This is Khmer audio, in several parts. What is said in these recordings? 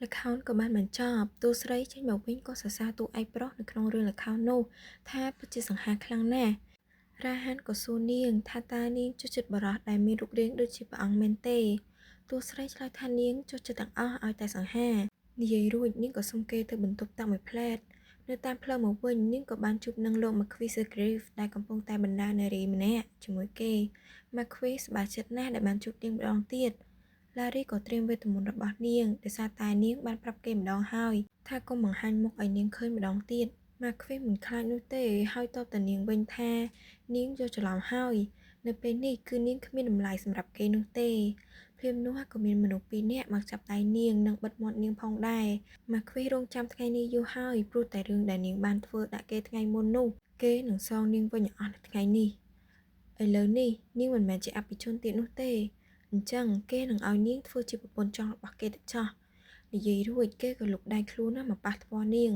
ល្ខោនក៏បានបញ្ចប់តួស្រីចេញមកវិញក៏សរសើរតួឯកប្រុសនៅក្នុងរឿងល្ខោននោះថាពិតជាសង្ហាខ្លាំងណាស់រ៉ាហានក៏សួរនាងថាតើនាងចូលចិត្តបុរសដែលមានរូបរាងដូចជាព្រះអង្គមែនទេតួស្រីឆ្លើយថានាងចូលចិត្តទាំងអស់ឲ្យតែសង្ហានិយាយរួចនាងក៏សុំគេទៅបន្ទប់តាំងមួយផ្លែតនៅតាមផ្លូវមកវិញនាងក៏បានជួបនឹងលោក Marquis Grief ដែលកំពុងតែបណ្ដានារីម្នាក់ជាមួយគេ Marquis សប្បាយចិត្តណាស់ដែលបានជួបនាងម្ដងទៀតឡារីក៏ត្រៀមវេទមន្តរបស់នាងដោយសារតែនាងបានប្រាប់គេម្ដងហើយថាកុំបង្ហាញមុខឲ្យនាងឃើញម្ដងទៀត Marquis មិនខ្លាចនោះទេហើយតបតែនាងវិញថានាងយកច្រឡំហើយនៅពេលនេះគឺនាងគ្មានតម្លៃសម្រាប់គេនោះទេភ្លាមនោះក៏មានមនុស្សពីរនាក់មកចាប់ដៃនាងនិងបិទមាត់នាងផងដែរ Marquis រងចាំថ្ងៃនេះយូរហើយព្រោះតែរឿងដែលនាងបានធ្វើដាក់គេថ្ងៃមុននោះគេនឹងសងនាងវិញអស់នៅថ្ងៃនេះឥឡូវនេះនាងមិនមែនជាអភិជនទៀតនោះទេអញ្ចឹងគេនឹងឲ្យនាងធ្វើជាប្រពន្ធចង់របស់គេទៅចោះនិយាយរួចគេក៏លុកដៃខ្លួនណាមកប៉ះថ្ពាល់នាង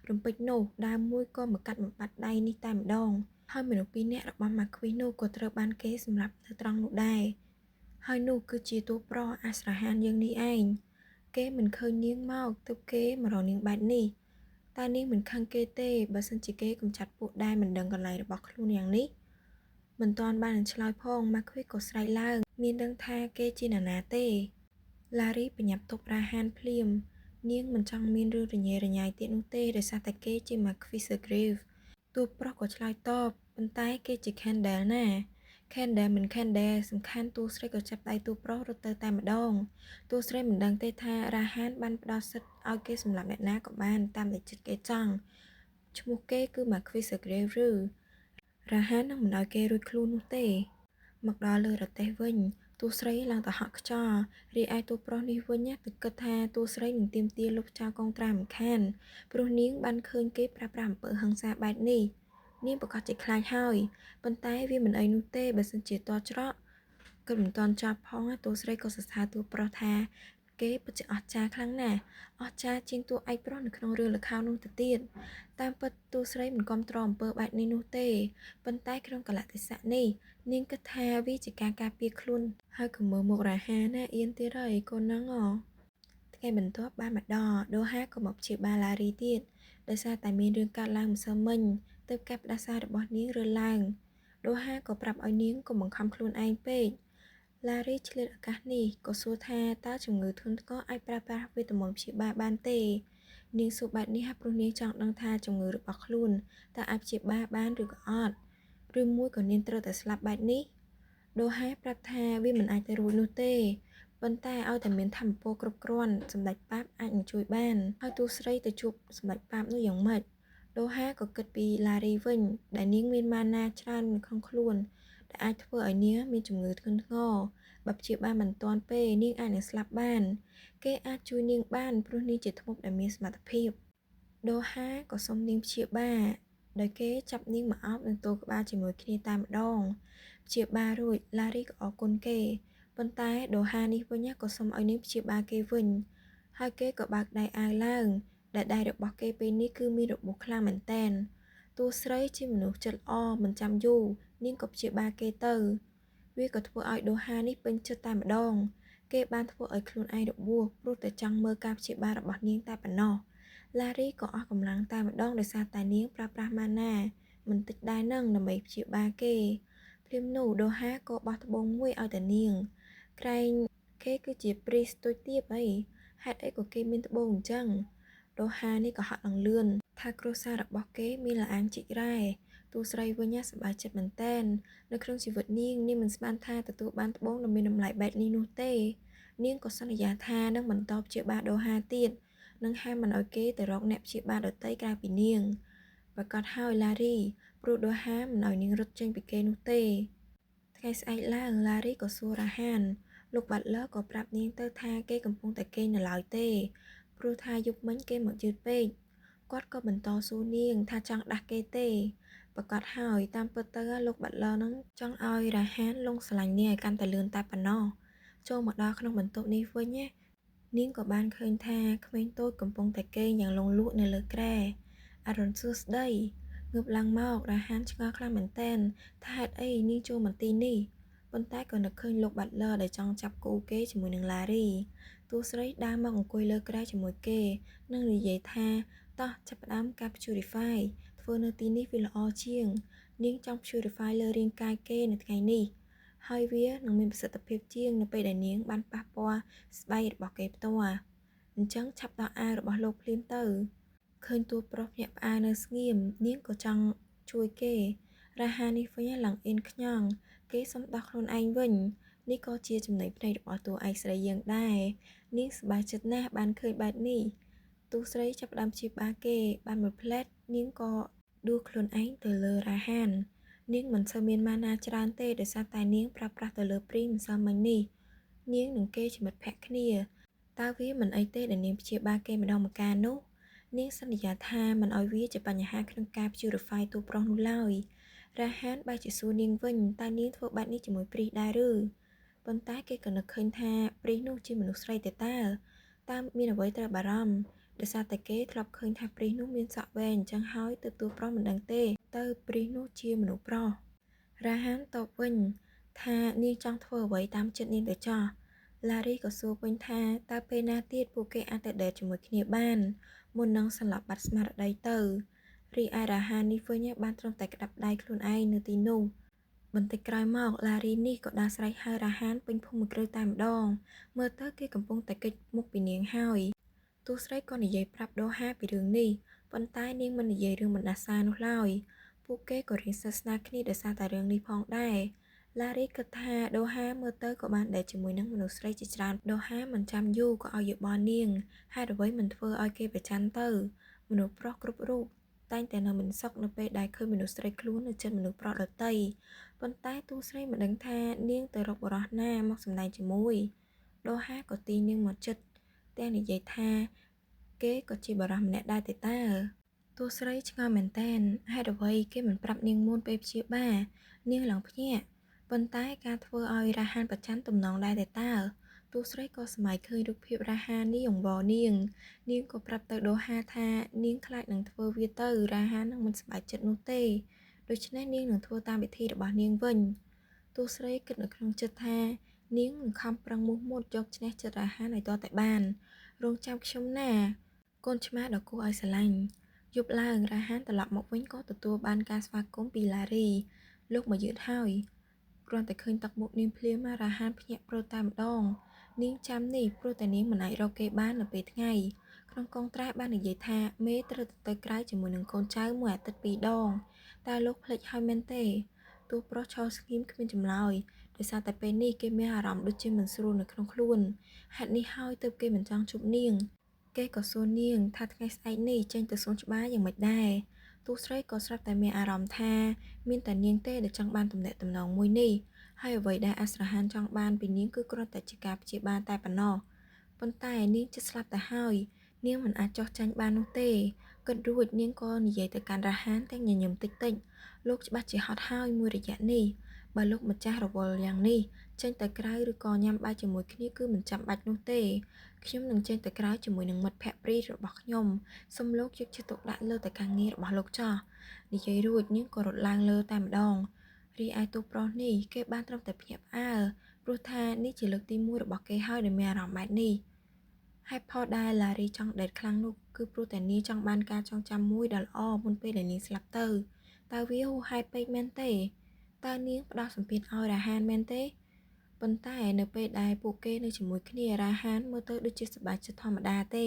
រំពេចនោះដើមមួយក៏មកកាត់បំបាត់ដៃនេះតែម្ដងហើយមនុស្សពីរនាក់របស់ Marquis នោះក៏ត្រូវបានគេសម្លាប់នៅត្រង់នោះដែរហើយនោះគឺជាតួប្រុសអាស្រហានយើងនេះឯងគេមិនឃើញនាងមកទើបគេមករកនាងបែបនេះតែនាងមិនខឹងគេទេបើសិនជាគេកំចាត់ពួកដែរមិនដឹងកន្លែងរបស់ខ្លួនយ៉ាងនេះមិនទាន់បាននឹងឆ្លើយផង Marquis ក៏ស្រែកឡើងមានដឹងថាគេជានរណាទេឡារីបញ្ញាប់ទប់រ៉ាហានភ្លាមនាងមិនចង់មានរឿងរញ៉េរញ៉ៃទៀតនោះទេដោយសារតែគេជា Marquis Grave តួប្រុសក៏ឆ្លើយតបប៉ុន្តែគេជា Candle ណា Candle មិន Candle សំខាន់តួស្រីក៏ចាប់ដៃតួប្រុសរត់ទៅតែម្ដងតួស្រីមិនដឹងទេថារ៉ាហានបានផ្ដល់សិទ្ធិឲ្យគេសម្លាប់អ្នកណាក៏បានតាមតែចិត្តគេចង់ឈ្មោះគេគឺ Marquis Grave ឬរ៉ាហាននឹងមិនឲ្យគេរួចខ្លួននោះទេមកដល់លើរទេះវិញតួស្រីឡើងទៅហក់ខ្យល់រីឯតួប្រុសនេះវិញទៅគិតថាតួស្រីនឹងទាមទារលុបចោលកងត្រាមិនខានព្រោះនាងបានឃើញគេប្រើប្រាស់អំពើហិង្សាបែបនេះនាងប្រកាសជាខ្លាចហើយប៉ុន្តែវាមិនអីនោះទេបើសិនជាតច្រកគិតមិនទាន់ចប់ផងតួស្រីក៏សរសើរតួប្រុសថាគេពិតជាអស្ចារ្យខ្លាំងណាស់អស្ចារ្យជាងតួឯកប្រុសនៅក្នុងរឿងល្ខោននោះទៅទៀតតាមពិតតួស្រីមិនគាំទ្រអំពើបែបនេះនោះទេប៉ុន្តែក្នុងកលៈទេសៈនេះនាងគិតថាវាជាការការពារខ្លួនហើយក៏មើលមុខរ៉ាហាណាអៀនទៀតហើយកូនហ្នឹងថ្ងៃបន្ទាប់បានមកដល់ដូហាក៏មកព្យាបាលឡារីទៀតដោយសារតែមានរឿងកើតឡើងម្សិលមិញទើបការផ្ដាសាយរបស់នាងរើឡើងដូហាក៏ប្រាប់ឲ្យនាងកុំបង្ខំខ្លួនឯងពេកឡារីឆ្លៀតឱកាសនេះក៏សួរថាតើជំងឺធ្ងន់ធ្ងរអាចប្រើប្រាស់វេទមន្តព្យាបាលបានទេនាងសួរបែបនេះព្រោះនាងចង់ដឹងថាជំងឺរបស់ខ្លួនតើអាចព្យាបាលបានឬក៏អត់ឬមួយក៏នាងត្រូវតែស្លាប់បែបនេះដូហាប្រាប់ថាវាមិនអាចទៅរួចនោះទេប៉ុន្តែឲ្យតែមានធម៌ពលគ្រប់គ្រាន់សម្ដេចប៉ាបអាចនឹងជួយបានហើយតួស្រីទៅជួបសម្ដេចប៉ាបនោះយ៉ាងម៉េចដូហាក៏គិតពីឡារីវិញដែលនាងមានម៉ាណាច្រើននៅក្នុងខ្លួនដែលអាចធ្វើឲ្យនាងមានជំងឺធ្ងន់ធ្ងរបើព្យាបាលមិនទាន់ពេលនាងអាចនឹងស្លាប់បានគេអាចជួយនាងបានព្រោះនាងជាធ្មប់ដែលមានសមត្ថភាពដូហាក៏សុំនាងព្យាបាលដោយគេចាប់នាងមកអោបនឹងទល់ក្បាលជាមួយគ្នាតែម្ដងព្យាបាលរួចឡារីក៏អរគុណគេប៉ុន្តែដូហានេះវិញក៏សុំឲ្យនាងព្យាបាលគេវិញហើយគេក៏បើកដៃអាវឡើងដែលដៃរបស់គេពេលនេះគឺមានរបួសខ្លាំងមែនទែនតួស្រីជាមនុស្សចិត្តល្អមិនចាំយូរនាងក៏ព្យាបាលគេទៅវាក៏ធ្វើឲ្យដូហានេះពេញចិត្តតែម្ដងគេបានធ្វើឲ្យខ្លួនឯងរបួសព្រោះតែចង់មើលការព្យាបាលរបស់នាងតែប៉ុណ្ណោះឡារីក៏អស់កម្លាំងតែម្ដងដោយសារតែនាងប្រើប្រាស់ម៉ាណាមិនតិចដែរនឹងដើម្បីព្យាបាលគេភ្លាមនោះដូហាក៏បោះត្បូងមួយឲ្យតែនាងក្រែងគេគឺជាព្រីសតូចទាបអីហេតុអីក៏គេមានត្បូងអញ្ចឹងដូហានេះក៏ហត់ឡើងលឿនថាគ្រួសាររបស់គេមានល្អាងជីករ៉ែតួស្រីវិញសប្បាយចិត្តមែនទែននៅក្នុងជីវិតនាងនាងមិនស្មានថាទទួលបានត្បូងដ៏មានតម្លៃបែបនេះនោះទេនាងក៏សន្យាថានឹងបន្តព្យាបាលដូហាទៀតនឹងហាមមិនឲ្យគេទៅរកអ្នកព្យាបាលដទៃក្រៅពីនាងប្រកាសហើយឡារីព្រោះដូហាមិនឲ្យនាងរត់ចេញពីគេនោះទេថ្ងៃស្អែកឡើងឡារីក៏សួររ៉ាហានលោកបាត់លឺក៏ប្រាប់នាងទៅថាគេកំពុងតែគេងនៅឡើយទេព្រោះថាយប់មិញគេមកយឺតពេកគាត់ក៏បន្តសួរនាងថាចង់ដាស់គេទេប្រកាសហើយតាមពិតទៅលោកបាត់លឺនឹងចង់ឲ្យរ៉ាហានលងស្រឡាញ់នាងឲ្យកាន់តែលឿនតែប៉ុណ្ណោះចូលមកដល់ក្នុងបន្ទប់នេះវិញណានាងក៏បានឃើញថាក្មេងតូចកំពុងតែគេងយ៉ាងលងលក់នៅលើគ្រែអរុណសួស្តីងើបឡើងមករ៉ាហានឆ្ងល់ខ្លាំងមែនទែនថាហេតុអីនាងចូលមន្ទីរនេះ ប៉ុន្តែក៏នឹកឃើញលោកបាត់ល័រដែលចង់ចាប់គូគេជាមួយនឹងឡារីតួស្រីដើរមកអង្គុយលើគ្រែជាមួយគេនិងនិយាយថាតោះចាប់ផ្ដើមការ purify ធ្វើនៅទីនេះវាល្អជាងនាងចង់ purify លើរាងកាយគេនៅថ្ងៃនេះហើយវានឹងមានប្រសិទ្ធភាពជាងនៅពេលដែលនាងបានប៉ះពាល់ស្បែករបស់គេផ្ទាល់អញ្ចឹងឆាប់ដោះអាវរបស់លោកភ្លាមទៅឃើញតួប្រុសភ្ញាក់ផ្អើលនៅស្ងៀមនាងក៏ចង់ជួយគេរ៉ាហានេះវិញឡើងអៀនខ្ញង់គេសុំដោះខ្លួនឯងវិញនេះក៏ជាចំណេញភ្នែករបស់តួឯកស្រីយើងដែរនាងសប្បាយចិត្តណាស់បានឃើញបែបនេះតួស្រីចាប់ផ្ដើមព្យាបាលគេបានមួយផ្លែតនាងក៏ដួសខ្លួនឯងទៅលើរ៉ាហាននាងមិនសូវមានម៉ាណាច្រើនទេដោយសារតែនាងប្រើប្រាស់ទៅលើព្រីម្សិលមិញនេះនាងនឹងគេជាមិត្តភក្តិគ្នាតើវាមិនអីទេដែលនាងព្យាបាលគេម្ដងម្កាលនោះនាងសន្យាថាមិនឲ្យវាជាបញ្ហាក្នុងការ purify តួប្រុសនោះឡើយរ៉ាហានបែរជាសួរនាងវិញតើនាងធ្វើបែបនេះជាមួយព្រីដែរឬប៉ុន្តែគេក៏នឹកឃើញថាព្រីនោះជាមនុស្សស្រីទេតើតាមមានអ្វីត្រូវបារម្ភដោយសារតែគេធ្លាប់ឃើញថាព្រីនោះមានសក់វែងអញ្ចឹងហើយទៅតួប្រុសមិនដឹងទេទៅព្រីនោះជាមនុស្សប្រុសរ៉ាហានតបវិញថានាងចង់ធ្វើអ្វីតាមចិត្តនាងទៅចោះឡារីក៏សួរវិញថាតើពេលណាទៀតពួកគេអាចទៅដេតជាមួយគ្នាបានមុននឹងសន្លប់បាត់ស្មារតីទៅរីឯរ៉ាហាននេះវិញបានត្រឹមតែក្តាប់ដៃខ្លួនឯងនៅទីនោះបន្តិចក្រោយមកឡារីនេះក៏ដើរស្រែកហៅរ៉ាហានពេញភូមិគ្រឹះតែម្ដងមើលទៅគេកំពុងតែគេចមុខពីនាងហើយតួស្រីក៏និយាយប្រាប់ដូហាពីរឿងនេះប៉ុន្តែនាងមិននិយាយរឿងបណ្ដាសានោះឡើយពួកគេក៏រៀងស្និទ្ធស្នាលគ្នាដោយសារតែរឿងនេះផងដែរឡារីគិតថាដូហាមើលទៅក៏បានដែលជាមួយនឹងមនុស្សស្រីជាច្រើនដូហាមិនចាំយូរក៏ឲ្យយោបល់នាងហេតុអ្វីមិនធ្វើឲ្យគេប្រច័ណ្ឌទៅមនុស្សប្រុសគ្រប់រូបតែងតែនៅមិនសុខនៅពេលដែលឃើញមនុស្សស្រីខ្លួននៅជិតមនុស្សប្រុសដទៃប៉ុន្តែតួស្រីមិនដឹងថានាងទៅរកបុរសណាមកសម្ដែងជាមួយដូហាក៏ទាញនាងមកជិតទាំងនិយាយថាគេក៏ជាបុរសម្នាក់ដែរទេតើតួស្រីឆ្ងល់មែនតែនហេតុអ្វីគេមិនប្រាប់នាងមុនពេលព្យាបាលនាងឡើងភ្ញាក់ប៉ុន្តែការធ្វើឲ្យរ៉ាហានប្រច័ណ្ឌទំនងដែរទេតើតួស្រីក៏សម័យឃើញរូបភាពរ៉ាហាននេះអង្វរនាងនាងក៏ប្រាប់ទៅដូហាថានាងខ្លាចនឹងធ្វើវាទៅរ៉ាហាននឹងមិនសប្បាយចិត្តនោះទេដូច្នេះនាងនឹងធ្វើតាមវិធីរបស់នាងវិញតួស្រីគិតនៅក្នុងចិត្តថានាងនឹងខំប្រឹងមោះមុតយកឈ្នះចិត្តរ៉ាហានឲ្យទាល់តែបានរងចាំខ្ញុំណាកូនឆ្មាដ៏គួរឲ្យស្រឡាញ់យប់ឡើងរ៉ាហានត្រឡប់មកវិញក៏ទទួលបានការស្វាគមន៍ពីឡារីលោកមកយឺតហើយគ្រាន់តែឃើញទឹកមុខនាងភ្លាមរ៉ាហានភ្ញាក់ព្រលតែម្ដងនាងចាំនេះព្រោះតែនាងមិនអាចរកគេបាននៅពេលថ្ងៃក្នុងកងត្រាបាននិយាយថាមេត្រូវទៅក្រៅជាមួយនឹងកូនចៅមួយអាទិត្យ2ដងតើលោកភ្លេចហើយមែនទេតួប្រុសឈរស្ងៀមគ្មានចម្លើយដោយសារតែពេលនេះគេមានអារម្មណ៍ដូចជាមិនស្រួលនៅក្នុងខ្លួនហេតុនេះហើយទើបគេមិនចង់ជួបនាងគេក៏សួរនាងថាថ្ងៃស្អែកនេះចេញទៅសួនច្បារយ៉ាងម៉េចដែរតួស្រីក៏ស្រាប់តែមានអារម្មណ៍ថាមានតែនាងទេដែលចង់បានទំនាក់ទំនងមួយនេះហើយអ្វីដែលអាស្រហានចង់បានពីនាងគឺគ្រាន់តែជាការព្យាបាលតែប៉ុណ្ណោះប៉ុន្តែនាងជិតស្លាប់ទៅហើយនាងមិនអាចចោះចាញ់បាននោះទេគិតរួចនាងក៏និយាយទៅកាន់រ៉ាហានទាំងញញឹមតិចតិចលោកច្បាស់ជាហត់ហើយមួយរយៈនេះបើលោកម្ចាស់រវល់យ៉ាងនេះចេញទៅក្រៅឬក៏ញ៉ាំបាយជាមួយគ្នាគឺមិនចាំបាច់នោះទេខ្ញុំនឹងចេញទៅក្រៅជាមួយនឹងមិត្តភក្តិព្រីរបស់ខ្ញុំសូមលោកយកចិត្តទុកដាក់លើតែការងាររបស់លោកចោះនិយាយរួចនាងក៏រត់ឡើងលើតែម្ដងរីឯតួប្រុសនេះគេបានត្រឹមតែភ្ញាក់ផ្អើលព្រោះថានេះជាលើកទី1របស់គេហើយដែលមានអារម្មណ៍បែបនេះហេតុផលដែលឡារីចង់ដេតខ្លាំងនោះគឺព្រោះតែនាងចង់បានការចងចាំមួយដ៏ល្អមុនពេលដែលនាងស្លាប់ទៅតើវាហួសហេតុពេកមែនទេតើនាងផ្ដោតសម្ពាធឲ្យរ៉ាហានមែនទេប៉ុន្តែនៅពេលដែលពួកគេនៅជាមួយគ្នារ៉ាហានមើលទៅដូចជាសប្បាយចិត្តធម្មតាទេ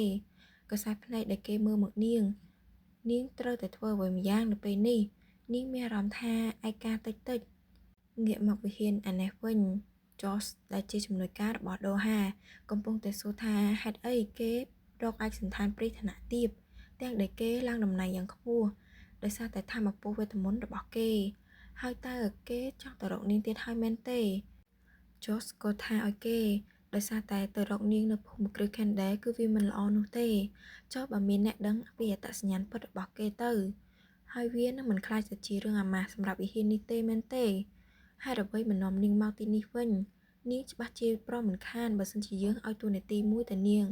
កសែភ្នែកដែលគេមើលមកនាងនាងត្រូវតែធ្វើអ្វីម្យ៉ាងនៅពេលនេះនាងមានអារម្មណ៍ថាឯកាតិចតិចងាកមកវិហារអានេះវិញចសដែលជាជំនួយការរបស់ដូហាកំពុងតែសួរថាហេតុអីគេរកឯកសណ្ឋានព្រីឋានៈទាបទាំងដែលគេឡើងតំណែងយ៉ាងខ្ពស់ដោយសារតែធម៌ពលវេទមន្តរបស់គេហើយតើគេចង់ទៅរកនាងទៀតហើយមែនទេចសក៏ថាឲ្យគេដោយសារតែទៅរកនាងនៅភូមិគ្រឹះ Kendall គឺវាមិនល្អនោះទេចុះបើមានអ្នកដឹងពីអត្តសញ្ញាណពិតរបស់គេទៅហើយវានឹងមិនខ្លាចទៅជារឿងអាម៉ាស់សម្រាប់វិហារនេះទេមែនទេហេតុអ្វីមិននាំនាងមកទីនេះវិញនាងច្បាស់ជាប្រមិនខានបើសិនជាយើងឲ្យតួនាទីមួយទៅនាង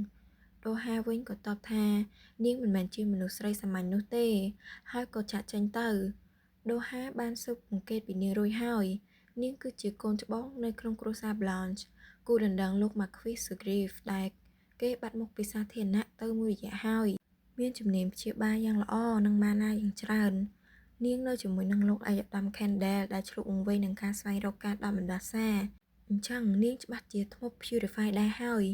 ដូហាវិញក៏តបថានាងមិនមែនជាមនុស្សស្រីសាមញ្ញនោះទេហើយក៏ចាក់ចេញទៅដូហាបានស៊ើបអង្កេតពីនាងរួចហើយ នាងគឺជាកូនច្បងនៅក្នុងគ្រួសារ Blanche គូដណ្ដឹងលោក Marquis Grief ដែលគេបាត់មុខពីសាធារណៈទៅមួយរយៈហើយ មានជំនាញព្យាបាលយ៉ាងល្អនិងម៉ាណាយ៉ាងច្រើន។ នាងនៅជាមួយនឹងលោកឯកឧត្តម Kendall ដែលឆ្លុះវង្វេងនឹងការស្វែងរកការដោះបណ្ដាសាអញ្ចឹងនាងច្បាស់ជាធ្មប់ Purify ដែរហើយ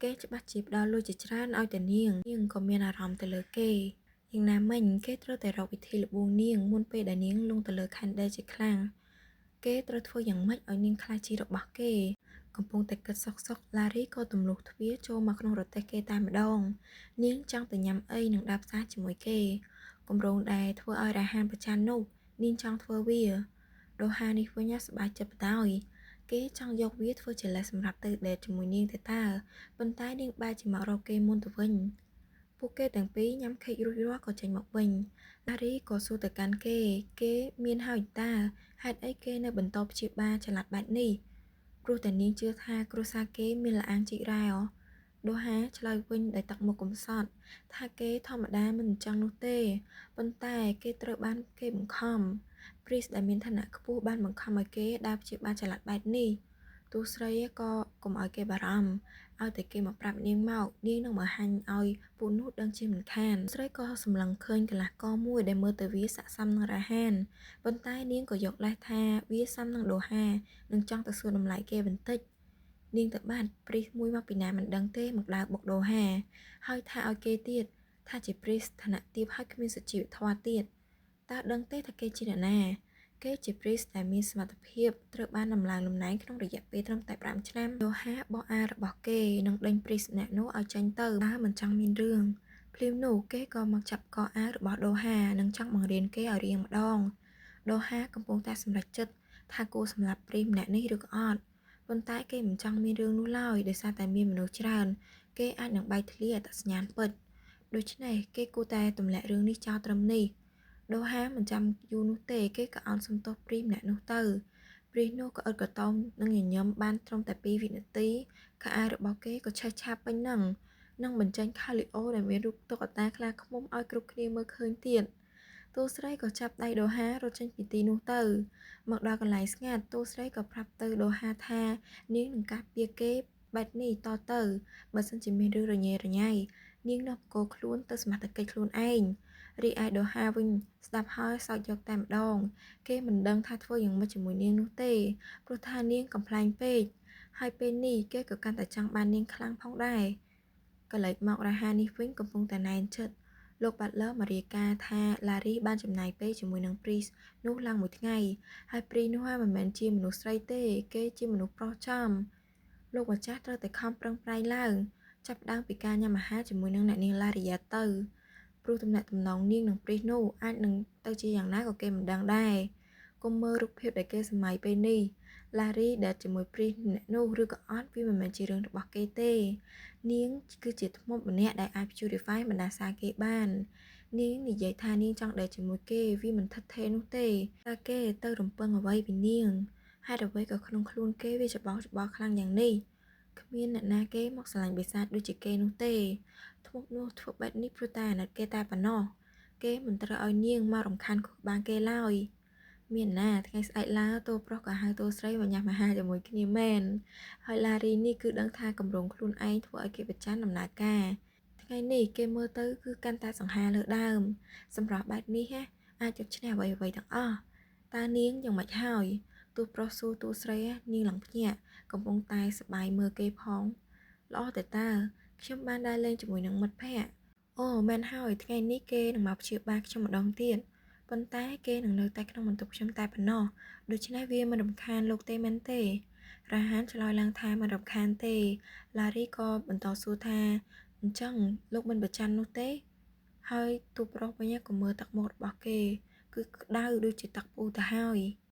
គេច្បាស់ជាផ្ដល់លុយជាច្រើនឲ្យតែនាងនាងក៏មានអារម្មណ៍ទៅលើគេយ៉ាងណាមិញគេត្រូវតែរកវិធីល្បួងនាងមុនពេលដែលនាងលងទៅលើ Kendall ជាខ្លាំងគេត្រូវធ្វើយ៉ាងម៉េចឲ្យនាងក្លាយជារបស់គេកំពុងតែគិតសុកសុកឡារីក៏ទម្លុះទ្វារចូលមកក្នុងរទេះគេតែម្ដងនាងចង់ទៅញ៉ាំអីនិងដើរផ្សារជាមួយគេគម្រោងដែលធ្វើឲ្យរ៉ាហានប្រច័ននោះនាងចង់ធ្វើវាដូហានេះវិញសប្បាយចិត្តបណ្ដោយគេចង់យកវាធ្វើជាលេសសម្រាប់ទៅដេតជាមួយនាងទៅតើប៉ុន្តែនាងបែរជាមករកគេមុនទៅវិញពួកគេទាំងពីរញ៉ាំខេករួចរាល់ក៏ចេញមកវិញឡារីក៏សួរទៅកាន់គេគេមានហើយតើហេតុអីគេនៅបន្តព្យាបាលចល័តបែបនេះព្រោះតែនាងជឿថាគ្រួសារគេមានលអាងជីករ៉ែដូហាឆ្លើយវិញដោយទឹកមុខកំសត់ថាគេធម្មតាមិនចង់នោះទេប៉ុន្តែគេត្រូវបានគេបង្ខំព្រីសដែលមានឋានៈខ្ពស់បានបង្ខំឲ្យគេដើរព្យាបាលចល័តបែបនេះទោះស្រីក៏កុំឲ្យគេបារម្ភឲ្យតែគេមកប្រាប់នាងមកនាងនឹងបង្ហាញឲ្យពួកនោះដឹងជាមិនខានស្រីក៏សម្លឹងឃើញកន្លះកមួយដែលមើលទៅវាស័ក្តិសមនឹងរ៉ាហានប៉ុន្តែនាងក៏យកលេសថាវាសមនឹងដូហានឹងចង់ទៅសួរតម្លៃគេបន្តិចនាងទៅបានព្រីសមួយមកពីណាមិនដឹងទេមកដើរបុកដូហាហើយថាឲ្យគេទៀតថាជាព្រីសឋានៈទាបហើយគ្មានសុជីវធម៌ទៀតតើដឹងទេថាគេជាអ្នកណាគេជាព្រីសដែលមានសមត្ថភាពត្រូវបានដំឡើងតំណែងក្នុងរយៈពេលត្រឹមតែ5ឆ្នាំដូហាបោះអារបស់គេនឹងដេញព្រីសម្នាក់នោះឲ្យចេញទៅបើមិនចង់មានរឿងភ្លាមនោះគេក៏មកចាប់កអារបស់ដូហានិងចង់បង្រៀនគេឲ្យរៀងម្ដងដូហាកំពុងតែសម្រេចចិត្តថាគួរសម្លាប់ព្រីសម្នាក់នេះឬក៏អត់ប៉ុន្តែគេមិនចង់មានរឿងនោះឡើយដោយសារតែមានមនុស្សច្រើនគេអាចនឹងបែកធ្លាយអត្តសញ្ញាណពិតដូច្នេះគេគួរតែទម្លាក់រឿងនេះចោលត្រឹមនេះដូហាមិនចាំយូរនោះទេគេក៏អោនសំទោសព្រីម្នាក់នោះទៅព្រីនោះក៏អត់ក៏តោមនឹងញញឹមបានត្រឹមតែ2វិនាទីខោអាវរបស់គេក៏ឆេះឆាបពេញនឹងនិងបញ្ចេញខាលីអូដែលមានរូបតុក្កតាខ្លាឃ្មុំឲ្យគ្រប់គ្នាមើលឃើញទៀតតួស្រីក៏ចាប់ដៃដូហារត់ចេញពីទីនោះទៅមកដល់កន្លែងស្ងាត់តួស្រីក៏ប្រាប់ទៅដូហាថានាងនឹងការពារគេបែបនេះតទៅបើសិនជាមានរឿងរញ៉េរញ៉ៃនាងនឹងបកគោខ្លួនទៅសមត្ថកិច្ចខ្លួនឯងរីឯដូហាវិញស្ដាប់ហើយសោកយកតែម្ដងគេមិនដឹងថាធ្វើយ៉ាងម៉េចជាមួយនាងនោះទេព្រោះថានាងកំប្លែងពេកហើយពេលនេះគេក៏កាន់តែចង់បាននាងខ្លាំងផងដែរក៏លេចមករ៉ាហានេះវិញកំពុងតែណែនចិត្តលោកបាត់លឺមករាយការណ៍ថាឡារីបានចំណាយពេលជាមួយនឹងព្រីសនោះឡើងមួយថ្ងៃហើយព្រីសនោះមិនមែនជាមនុស្សស្រីទេគេជាមនុស្សប្រុសចំលោកម្ចាស់ត្រូវតែខំប្រឹងប្រែងឡើងចាប់ផ្ដើមពីការញ៉ាំអាហារជាមួយនឹងអ្នកនាងឡារីយ៉ាទៅព្រោះទំនាក់ទំនងនាងនឹងព្រីសនោះអាចនឹងទៅជាយ៉ាងណាក៏គេមិនដឹងដែរកុំមើលរូបភាពដែលគេសម័យពេលនេះឡារីដែលជាមួយព្រីសម្នាក់នោះឬក៏អត់វាមិនមែនជារឿងរបស់គេទេនាងគឺជាធ្មប់ម្នាក់ដែលអាច purify បណ្ដាសាគេបាននាងនិយាយថានាងចង់ដែលជាមួយគេវាមិនថិតថេរនោះទេតើគេទៅរំពឹងអ្វីពីនាងហេតុអ្វីក៏ក្នុងខ្លួនគេវាច្បោកច្បល់ខ្លាំងយ៉ាងនេះគ្មានអ្នកណាគេមកស្រឡាញ់បិសាចដូចជាគេនោះទេធ្មប់នោះធ្វើបែបនេះព្រោះតែអាណិតគេតែប៉ុណ្ណោះគេមិនត្រូវឲ្យនាងមករំខានខួរក្បាលគេឡើយមានណាថ្ងៃស្អែកឡើតួប្រុសក៏ហៅតួស្រីមកញ៉ាំអាហារជាមួយគ្នាមែនហើយឡារីនេះគឺដឹងថាកម្រងខ្លួនឯងធ្វើឲ្យគេប្រច័ណ្ឌដំណើរការថ្ងៃនេះគេមើលទៅគឺកាន់តែសង្ហាលើដើមសម្រាប់បែបនេះអាចយកឈ្នះអ្វីៗទាំងអស់តើនាងយ៉ាងម៉េចហើយតួប្រុសសួរតួស្រីនាងឡើងភ្ញាក់កំពុងតែសប្បាយមើលគេផងល្អតែតើខ្ញុំបានដើរលេងជាមួយនឹងមិត្តភ័ក្តិអូមែនហើយថ្ងៃនេះគេនឹងមកព្យាបាលខ្ញុំម្ដងទៀតប៉ុន្តែគេនឹងនៅតែក្នុងបន្ទប់ខ្ញុំតែប៉ុណ្ណោះដូច្នេះវាមិនរំខានលោកទេមែនទេរ៉ាហានឆ្លើយឡើងថាមិនរំខានទេឡារីក៏បន្តសួរថាអញ្ចឹងលោកមិនប្រច័ណ្ឌនោះទេហើយទូប្រុសវិញក៏មើលទឹកមុខរបស់គេគឺក្តៅដូចជាទឹកពូទៅហើយ